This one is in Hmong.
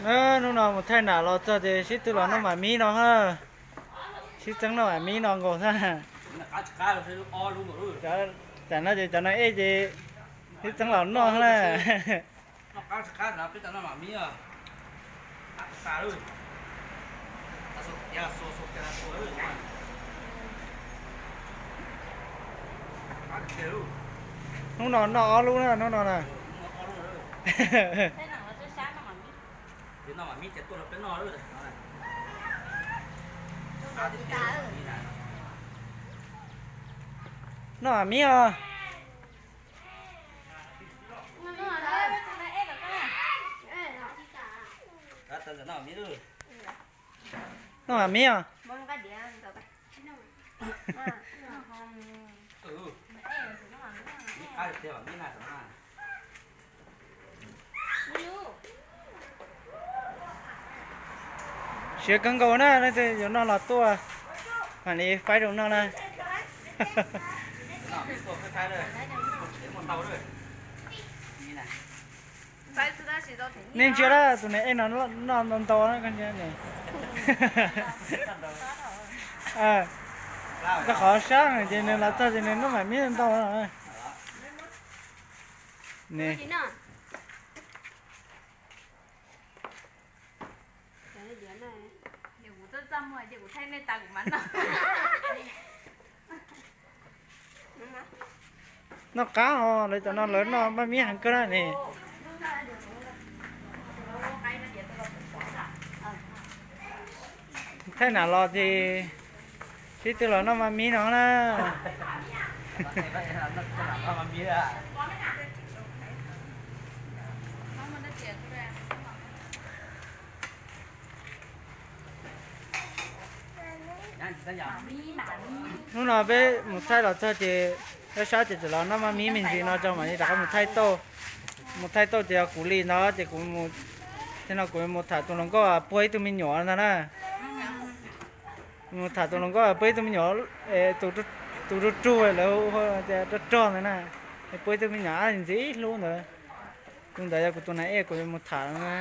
Hnub no mus thaij nam los txog ces sib tw los noj mam mib no ha. Sib txeeb noj mam mib no nkaus ha. Tam no ces cov no ej ces sib txeeb los noj na. Hnub no noj ob lub na, hnub no na. Noj mam mib os. Noj mam mib os. Siav kawg nkaus na, leej twg yuav noj los tuaj, mam li faib rau noj na. Nej ntsia lawm, tus niam ej no noj ntau ntau na, koj ntsia ne. Rau qhov sab ces nws los txog ces nws noj mam mib ntau no. Noj qab os, lawv cov no lawv noj maj mib heev kawg na ne. Thaij nam los ces sib tw los noj maj mib no na. Hnub no peb mus thaij los txog ces sab sab ces txawm los noj maj mib me ntsis no tso mam li rov qab mus thaij tauj. Mus thaij tauj ces yog kuv li ntawd ces kuv, no kuv mus tham tus hluas nkauj puag ib tug me nyuam ntag na. Mus tham tus hluas nkauj puag ib tug me nyuam, tus rug rug lawv hu tias rog rog ntawd na. Puag ib tug me nyuam ab ntxim hlub ntawd. Tus ntawd yog kuv tus nas ej kuv yuav mus tham na.